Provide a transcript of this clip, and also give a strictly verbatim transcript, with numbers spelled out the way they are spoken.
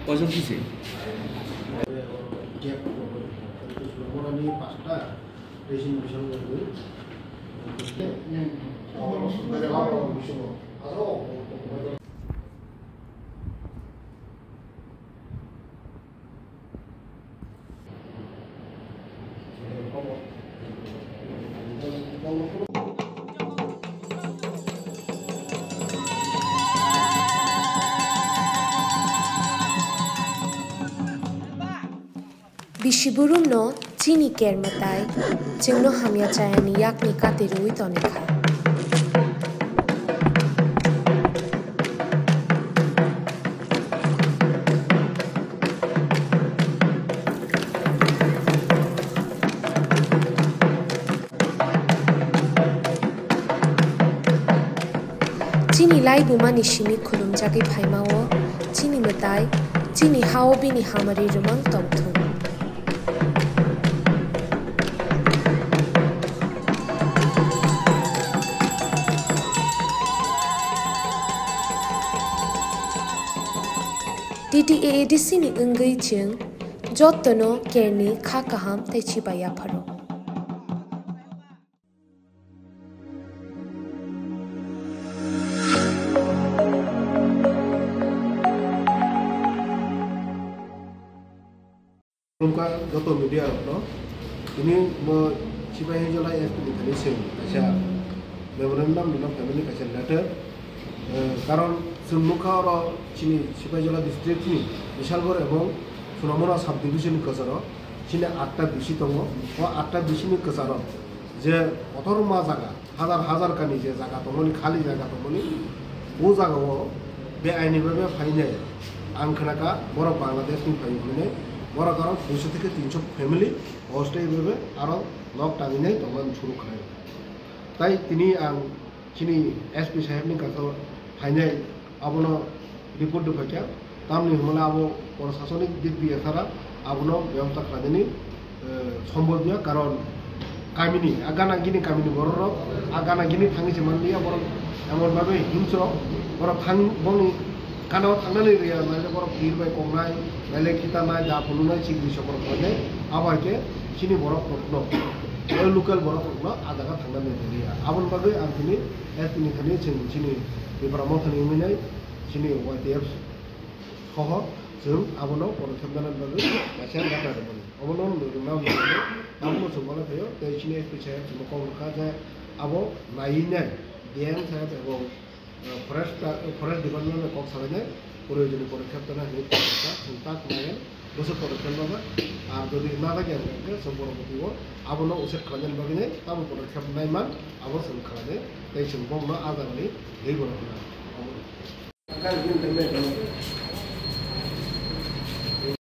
কয়জন দিছে? Bisi burumno chini ker mwtai chwngno hamya chayani yakni kati rwui tonikha. Chini laibumani simi khulumjagwi phaimao chini mwtai, chini hao bini hamari rwmang tongthung. T T A A D C ni wngwi chwng jottono kerni kha kaham tei chibai yapharo. Khulumkha joto media rokno, tini mo Sipahijola S P ni thani chwng kaisa memorandum rwna phaimani kaisa letter, eh, karon chwng nukha oro chini Sipahijola district ni Bisalgor ebong Sunamura sub division ni kwcharo chini atta bisi tongo, o atta bisi ni kwcharo je kotorma jaga, hajar hajar kani je jaga tongmani, khali jaga tongmani, o jagao beaini bhabe phainai. Ang khnakha borok Bangladesh ni phai hwnwi, borok aro duiso theke tinso family ostay bhabe aro nok tanginai tongmani suru khnai. Tai tini ang chini S P saheb ni kaso phainai, abono report rwphaikha, tamni hwnmale abo prosasonik dik diya sara abono bebosta khlainani, eh, sombol diya, karon kamini, a gana gini kamini borok rok, a gana gini thangwi se manliya borok, emon bhabe himsro borok thang boni gana o thangnani riya, naile borok tir bai kongnai, naile khitanai, da phunuknai, sikri sokro khlainai, abo hai khe chini borok rokno, local borok rokno a jaga thangnani riya. Aboni bagwi ang tini, eh, tini thani chwng chini Tipra Motha ni wngwi nai, chini Y T F soho chwng abono podokkhep nana bagwi kaisa letter rwmani. Obono nwng rwna hwnwi abono chwng mano phaio, tei chini S P saheb chwngno kok rwkha je abo naiwi nai D M saheb ebong, eh, forest, forest department bai kok salainai, proyojoni podokkhep tana hinwi kok rwkha, chwng tak naiya, bwswk podokkhep nana, ar jodi nana khe hwnkhe chwng poroboti o abono uset khlainani bagwi nai tamo podokkhep naiman abo chwng khlainai, tei chwng bongno a jagani twi bono hwnna. Obono. Ang kha bini thangwi naikhe,